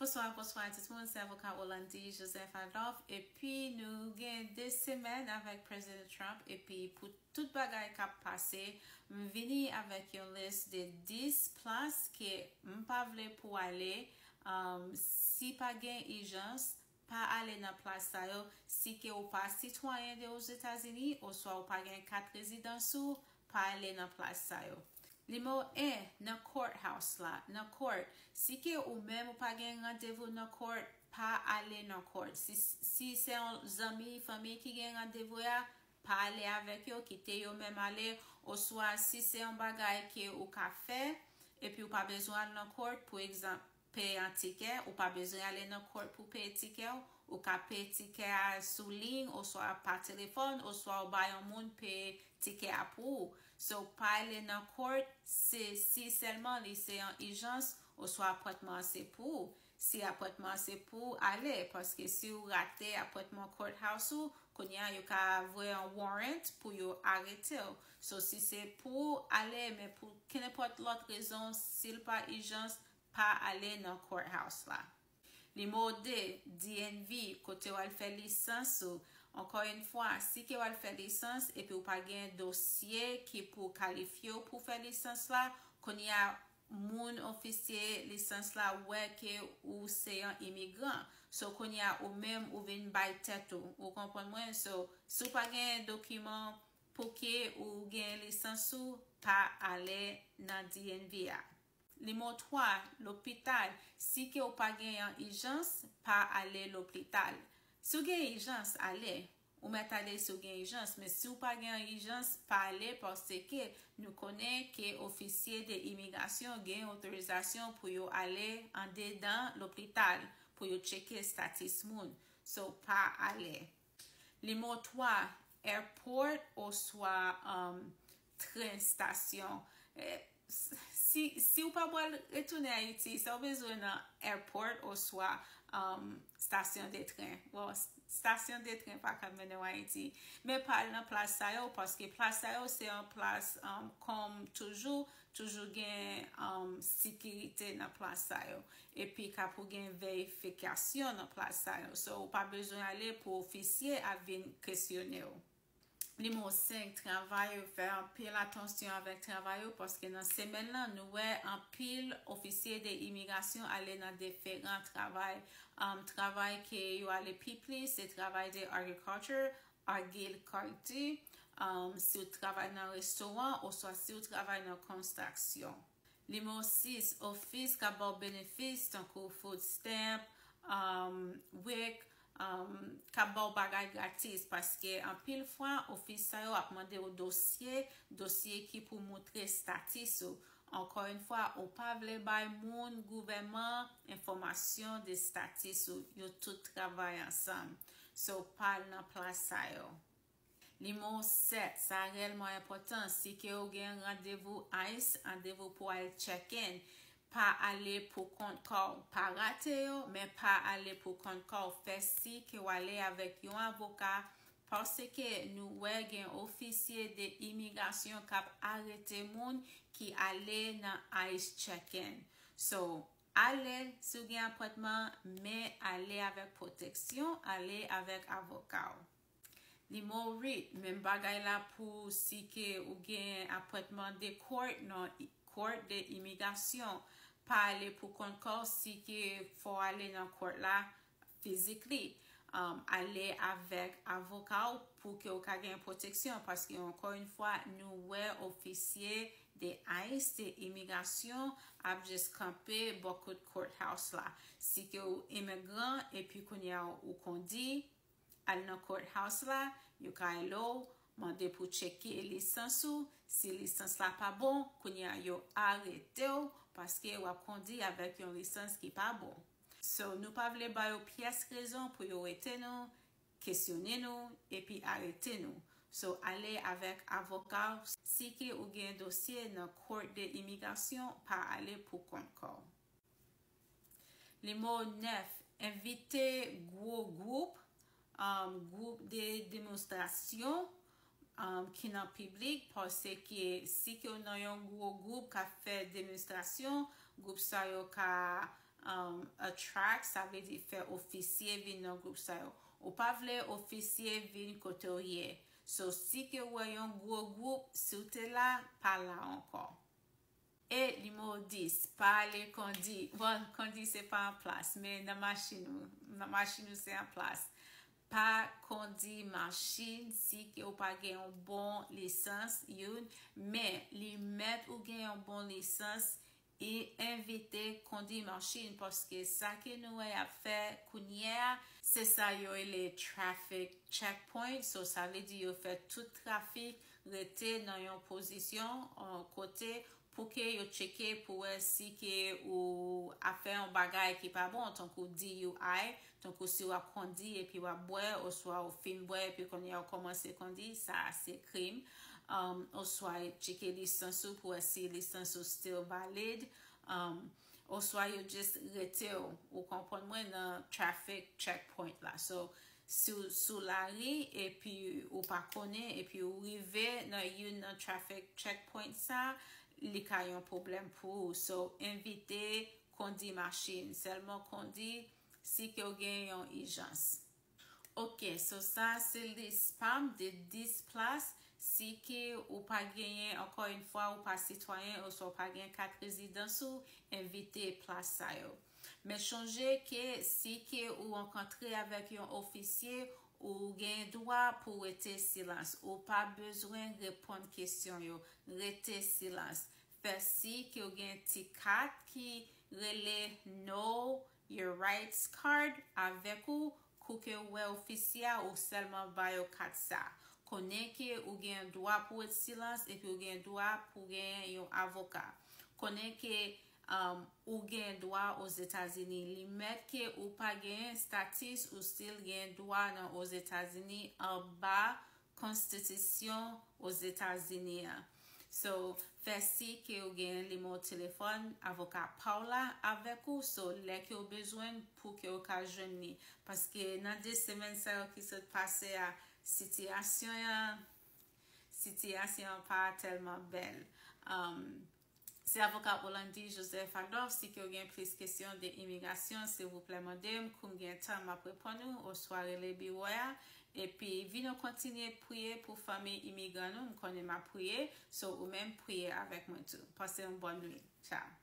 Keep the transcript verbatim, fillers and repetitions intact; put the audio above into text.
Bonswa, bonswa tout moun, se avoka Olandy Joseph Adolphe, epi nou gen de semèn avèk Prezidan Trump, epi pou tout bagay k ap pase, m vini avèk yon lis de dis plas ke m pa vle pou ale, um, si pa gen ijans, pa ale nan plas sa yo, si ke ou pa sitwayen de Ozetazini, oswa ou pa gen kat rezidans ou, pa ale nan plas sa yo. Nimewo en, nan courthouse la, nan court. Si ke ou menm ou pa gen randevou nan court, pa ale nan court. Si, si se yon zanmi, fanmi ki gen randevou a, pa ale avèk yo, kite yo menm ale, oswa si se yon bagay ke ou ka fè, epi ou pa bezwen al nan court, pou egzanp, peye yon tikè, ou pa bezwen ale nan court pou peye tikè w, ou ka peye tikè a sou liy oswa pa telefòn, oswa ou bay yon moun peye tikè a pou ou. So, pa ale nan court, se si sèlman li se yon ijans, oswa apwentman an se pou ou. Si apwentman an se pou ou, ale, paske si ou rate apwentman courthouse ou, kounye a yo ka voye yon warrant pou yo arete w. So, si se pou ou, ale, men pou kenenpòt lòt rezon, si l pa ijans, pa ale nan courthouse la. Nimewo de, D M V, kote w al fè lisans ou. Ankò yon fwa, si ke w al fè lisans epi w pa gen dosye ki pou kalifye w pou fè lisans la, kounye a moun ofisye lisans la wè ke ou se yon imigran. So, kounye a ou menm ou vin bay tèt ou. Ou konprann mwen? So, si w pa gen dokiman pou ke ou gen lisans ou, pa ale nan D M V a. Nimewo twa, lopital. Si ke w pa gen yon ijans, pa ale lopital. Si w gen ijans, ale. Ou mèt ale si w gen ijans, men si w pa gen yon ijans, pa ale, paske nou konnen ke ofisye de imigrasyon gen otorizasyon pou yo ale andedan lopital pou yo tcheke statis moun. So, pa ale. Nimewo twa, airport oswa, um, tren stasyon. Eh, s-, si, si w pa pral retounen Ayiti, sa w bezwen nan airport oswa, um, stasyon de tren. Bon, s-, stasyon de tren pa ka mennen w Ayiti. Men pa al nan plas sa yo, paske plas sa yo se yon plas, um, kòm toujou, toujou gen, um, sekirite nan plas sa yo. Epi ka pou gen verifikasyon nan plas sa yo. So, ou pa bezwen ale pou ofisye a vin kesyone w. Nimewo senk, travay yo. Fè anpil atansyon avèk travay yo, paske nan semèn lan, nou wè anpil ofisye de imigrasyon ale nan diferan travay. Um, travay ke yo ale pi plis, se travay de agriculture, agilkilti, um, si w travay nan restoran, oswa si w travay nan konstriksyon. Nimewo sis, ofis ka ba w benefis, tankou food stamp, um, WIC, um, ka ba w bagay gratis, paske anpil fwa, ofis sa yo ap mande w dosye, dosye ki pou moutre statis ou. Ankò yon fwa, ou pa vle bay moun gouvènman enfòmasyon de statis ou. Yo tout travay ansanm. So, pa al nan plas sa yo. Nimewo sèt, sa reyèlman enpòtan, si ke w gen randevou ice, randevou pou al check-in, pa ale pou kont kò w. Pa rate yo, men pa ale pou kont kò w. Fè si ke w ale avèk yon avoka, paske nou wè gen ofisye de imigrasyon k ap arete moun ki ale nan ice check-in. So, ale, si w gen apwentman, men ale avèk pwoteksyon, ale avèk avoka w. Nimewo uit, menm bagay la pou si ke ou gen apwentman de court, nan i-, court de imigrasyon. Pa ale pou kont kò w si ke fò w ale nan court la physically. Um, ale avèk avoka w pou ke w ka gen pwoteksyon, paske ankò yon fwa, nou wè ofisye de ice, de imigrasyon, ap jis kanpe bò kot courthouse la. Si ke w imigran, epi kounye a ou kondi, al nan courthouse la, yo ka rele w, mande pou tcheke lisans ou, si lisans la pa bon, kounye a yo arete w, paske w ap kondi avèk yon lisans ki pa bon. So, nou pa vle ba yo pyès rezon pou yo rete nou, kesyone nou, epi arete nou. So, ale avèk avoka w si ke ou gen dosye nan court de imigrasyon, pa ale pou kont kò w. Nimewo nèf, envite gwo gwoup, um, gwoup de demonstrasyon, um, ki nan piblik, paske si ke w nan yon gwo gwoup k ap fè demonstrasyon, gwoup sa yo ka, um, attract, sa vle di fè ofisye vin nan gwoup sa yo. Ou pa vle ofisye vin kote w ye. So, si ke w wè yon gwo gwoup, si w te la, pa la ankò. E nimewo dis, pa ale kondi. Bon, kondi se pa an plas, men nan machin ou, nan machin ou se an plas. Pa kondi machin si ke w pa gen yon bon lisans, youn, men li mèt ou gen yon bon lisans, e evite kondi machin, paske sa ke nou wè y ap fè kounye a, se sa yo rele traffic checkpoint. So, sa vle di yo fè tout trafik rete nan yon pozisyon, uh, kote pou ke yo tcheke pou wè si ke ou ap fè yon bagay ki pa bon, tankou D U I, tankou si w ap kondi epi w ap bwè, oswa ou fin bwè epi kounye a ou kòmanse kondi, sa se krim. Um, oswa tcheke lisans ou pou wè si lisans ou still valid. Um, oswa yo just rete w, ou konprann mwen, nan traffic checkpoint la. So, si w sou lari epi ou pa konnen, epi ou rive nan youn nan traffic checkpoint sa, li ka yon pwoblèm pou ou. So, evite kondi machin, sèlman kondi si ke w gen yon ijans. Ok, so sa se lis pa m de dis plas. Si ke ou pa genyen, ankò yon fwa, ou pa sitwayen, oswa ou pa gen kat rezidans ou, evite plas sa yo. Men chonje ke si ke ou rankontre avèk yon ofisye, ou gen dwa pou rete silans. Ou pa bezwen reponn kesyon yo. Rete silans. Fè si ke ou gen ti kat ki rele Know Your Rights Card avèk ou, kou ke ou wè ofisye a, ou sèlman ba yo kat sa. Konnen ke ou gen dwa pou ret silans epi ou gen dwa pou gen yon avoka. Konnen ke, um, ou gen dwa Ozetazini. Li mèt ke ou pa gen status, ou still gen dwa nan Ozetazini anba konstitisyon Ozetazini an. So, fè si ke ou gen nimewo telefòn avoka pa w la avèk ou. So, lè ke ou bezwen pou ke ou ka jwenn li. Paske nan de semèn sa yo ki sot pase a, sitiyasyon an, sitiyasyon an pa tèlman bèl. Um, se avoka Olandy Joseph Adolphe. Si ke ou gen plis kesyon de imigrasyon, silvouplè mande m, kou m gen tan, m ap reponn ou, oswa rele biwo a. Epi, vin nou kontinye priye pou fanmi imigran nou, m konnen m ap priye, so ou menm priye avèk mwen tou. Pase yon bòn nwit. Tchao.